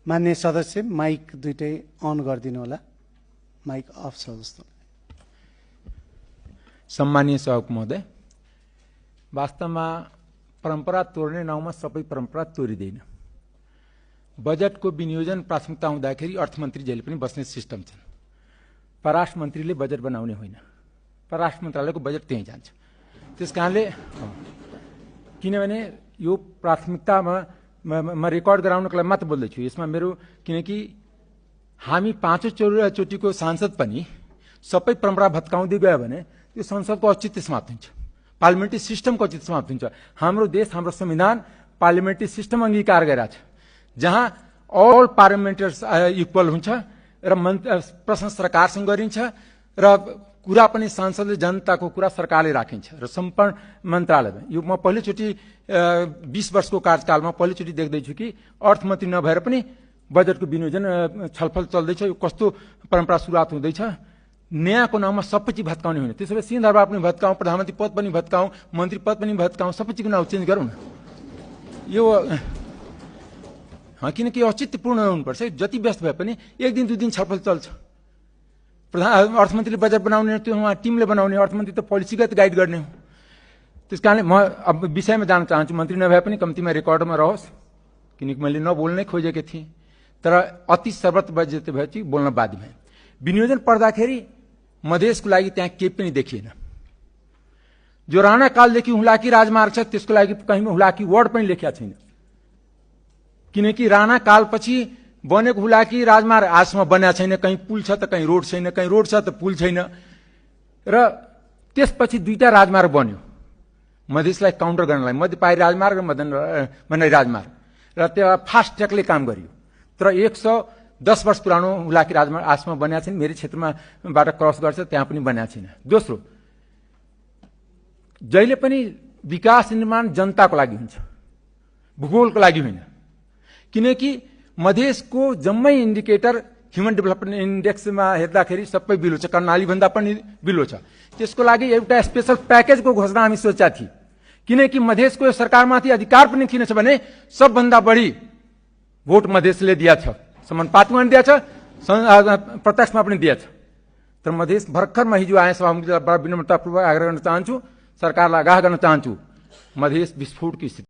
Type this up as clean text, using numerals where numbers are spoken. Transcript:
मान्य सदस्य माइक दुईटै अन गरिदिनु होला। माइक अफ छ जस्तो। सम्मानीय सभामुख महोदय, वास्तवमा परम्परा तोड्ने नाउँमा सबै परम्परा तोडिँदैन। बजेटको विनियोजन प्राथमिकता हुँदाखेरि अर्थमन्त्री जहिले पनि बस्ने सिस्टम छन्। परराष्ट्र मन्त्रीले बजेट बनाउने होइन, परराष्ट्र मन्त्रालयको बजेट त्यहीँ जान्छ। त्यसकारणले किनभने यो प्राथमिकतामा म रेकर्ड गराउनको लागि मात्र बोल्दैछु यसमा मेरो, किनकि हामी पाँचौँचोटिको सांसद पनि सबै परम्परा भत्काउँदै गयो भने त्यो संसदको औचित्य समाप्त हुन्छ, पार्लिमेन्ट्री सिस्टमको औचित्य समाप्त हुन्छ। हाम्रो देश, हाम्रो संविधान पार्लिमेन्ट्री सिस्टम अंगीकार गरेको छ, जहाँ अल पार्लिमेन्टर्स इक्वल हुन्छ र प्रश्न सरकारसँग गरिन्छ र कुरा पनि सांसदले जनताको कुरा सरकारले राखिन्छ र सम्पूर्ण मन्त्रालयमा। यो म पहिलोचोटि 20 वर्षको कार्यकालमा पहिलोचोटि देख्दैछु कि अर्थमन्त्री नभएर पनि बजेटको विनियोजन छलफल चल्दैछ। यो कस्तो परम्परा सुरुवात हुँदैछ। न्यायको नाउँमा सबै चिज भत्काउने होइन। त्यसो भए सिंहदरबार पनि भत्काउँ, प्रधानमन्त्री पद पनि भत्काउँ, मन्त्री पद पनि भत्काउँ, सबै चिजको नाउँ चेन्ज गरौँ न। यो किनकि औचित्यपूर्ण हुनुपर्छ। जति व्यस्त भए पनि एक दिन दुई दिन छलफल चल्छ। अर्थमन्त्रीले बजेट बनाउने, त्यो उहाँ टिमले बनाउने, अर्थमन्त्री त पोलिसीगत गाइड गर्ने हो। त्यसकारणले म अब विषयमा जान चाहन्छु। मन्त्री नभए पनि कम्तीमा रेकर्डमा रहोस्, किनकि मैले नबोल्नै खोजेको थिएँ, तर अति सर्वत्र बजेट भएपछि बोल्न बाध्य भएँ। विनियोजन पर्दाखेरि मधेसको लागि त्यहाँ केही पनि देखिएन। जो राणा कालदेखि हुलाकी राजमार्ग छ त्यसको लागि कहीँ हुलाकी वर्ड पनि लेखिया छैन, किनकि राणा कालपछि बनेको हुलाकी राजमार्ग आजसम्म बन्या छैन। कहीँ पुल छ त कहीँ रोड छैन, कहीँ रोड छ त पुल छैन। र त्यसपछि दुईटा राजमार्ग बन्यो मधेसलाई काउन्टर गर्नलाई, मध्यपारी राजमार्ग र मदनराई राजमार्ग, र त्यो फास्ट ट्र्याकले काम गरियो। तर 110 वर्ष पुरानो हुलाकी राजमार्ग आजसम्म बन्या छैन। मेरो क्षेत्रमा बाट क्रस गर्छ, त्यहाँ पनि बन्या छैन। दोस्रो, जहिले पनि विकास निर्माण जनताको लागि हुन्छ, भूगोलको लागि होइन। किनकि मधेसको जम्मै इन्डिकेटर ह्युमन डेभलपमेन्ट इन्डेक्समा हेर्दाखेरि सबै बिलो छ, कर्णाली भन्दा पनि बिलो छ। त्यसको लागि एउटा स्पेशल प्याकेजको घोषणा हामी सोचेका थियौँ, किनकि मधेसको सरकारमाथि अधिकार पनि किन छ भने सबभन्दा बढी भोट मधेसले दिएको छ, समानुपातिकमा पनि दिएको छ, प्रत्यक्षमा पनि दिएको छ। तर मधेस भर्खरमा हिजो आए सभामुखलाई बडा विनम्रतापूर्वक आग्रह गर्न चाहन्छु, सरकारलाई आगाह गर्न चाहन्छु, मधेस विस्फोटको स्थिति